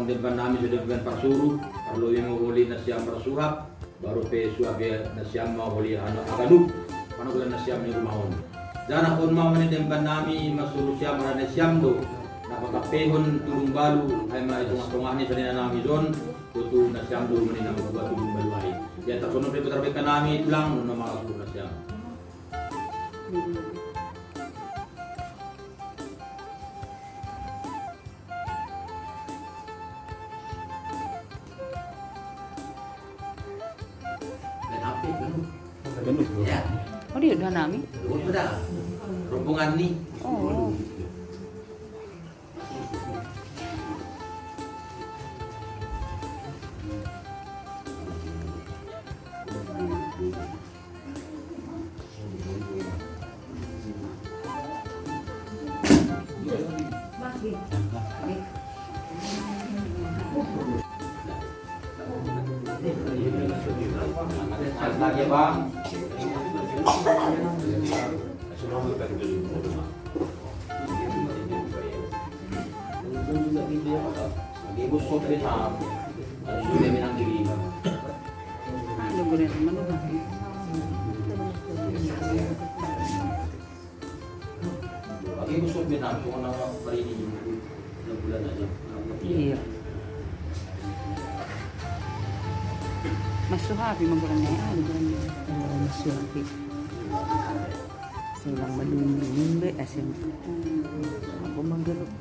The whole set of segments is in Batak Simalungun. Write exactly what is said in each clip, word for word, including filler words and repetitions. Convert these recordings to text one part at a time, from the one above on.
Demban nami so demban parsuru, parlobei ma holi nasiam marsuhap, baru pe suhap pe nasiam ma holi anu aganup, panogulan nasiam ni rumah on. Jana on ma mani demban nami marsuru siam ala nasiam do, na pagappehon tudung balu, ai ma i tongah-tongah ni sanina nami jon, tutu nasiam do mani na mambuat tudung balu ai. Ia tarsongon pe petar beka nami tulang, nuna marsuru nasiam. Main H P, kan? Benuh. Ya. Oh, dia udah nami. Benuh sudah. Rombongan ni. Oh. Lagi busog din ako, kung ano pa rin yung bulan na dyan. Iya. Mas suhapi, magulang na yan. Oo, mas suhapi. Silang malulungbe, asin. Ako magulang.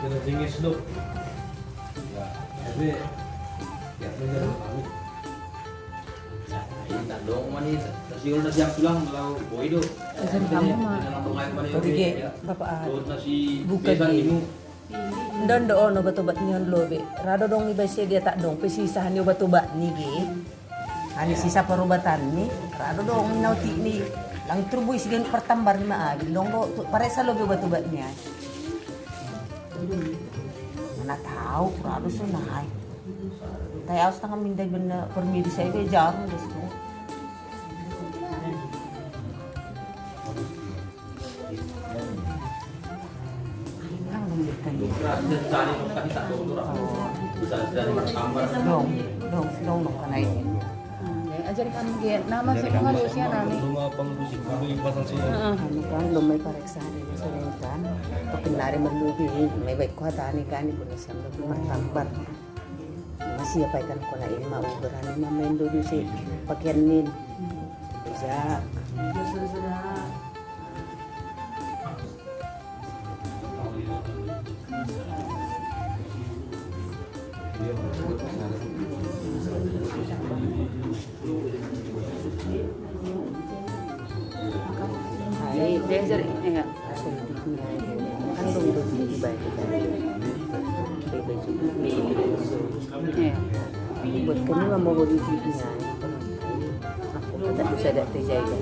Kena jingis lu. Ya, tapi ya, bener, kami. Ya, ini tak dong, mani. Tersiul na siap tulang, kalau boy do. Pesan kamu mah. Ini nang pengayu mani. Oke, ya. Bapak. Tuh nasi buka besan gini. Imu. Ndon do ono batobat nian lobe. Rado dong ni basia dia tak dong. Pesi sahan yo batobat ni ge. Ani sisa parubatan ni. Rado dong nau ti ni. Lang turbu isi gen pertambar ni ma agi. Dong do tu paresa lobe batobat ni ai. Mana tahu rado so nai. Tai aus tangah mindai benda permidi saya be jarum des tu. Dong, dong, dong, dong, kana ini. Hmm, ya, ajar kami ge, nama sih, nama Lucia nami. Rumah pengungsi dulu yang pasang sih. Heeh. Anu kan, belum may pareksa ni, Sultan. Pakinari merlubi, may baik kuat ani kan, ibu nasiam lebih martambar. Masih apa ikan kona ini mau berani mamain dulu si pakaian nin. Bisa. Hai, diajar, iya. Kan belum berhenti baik. Baik, baik. Iya. Buat kami mah mau berhenti. Aku kata bisa ada terjadi.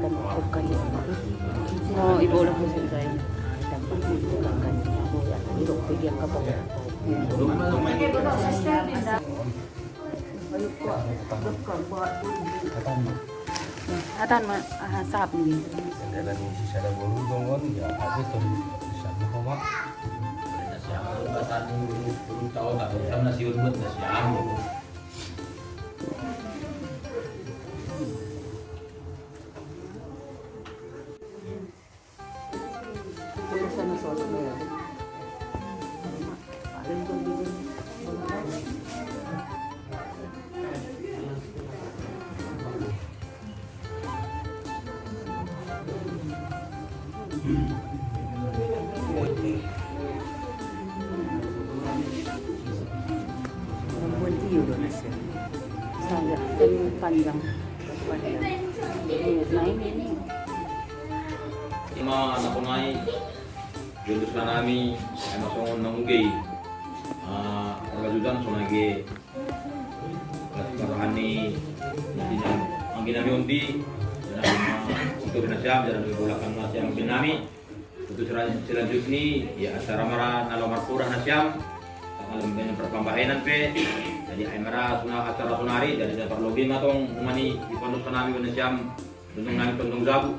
Kan bukan itu. Oh, ibu udah selesai. Tambah bukan aku ya. Ini dok pergi yang kapal. Atan ma, ah, sahap ni. Dalam isi sada bolu dongon ya ada tu. Sama koma. Siapa tu kata ni? Belum tahu tak? Sama nasi udut nasi amu. Saja, panjang. Panjang. Nah, ini, ini. Ima naponai, jundus nami, ima songon mangugei. Ah, Raja Judan sonage, rohani, nanti nang, anggi nami ondi, dan untuk nasiam, dan untuk bolakan nasiam anggi nami. Untuk selan-, selanjutnya, ya, acara mara na laho marpura nasiam, tanggal dengan perpambahenan pe, jadi ai mara suna acara sonari, jadi na parlobi matong, umani, ipandok nami nasiam, tondong nami tondong jabu.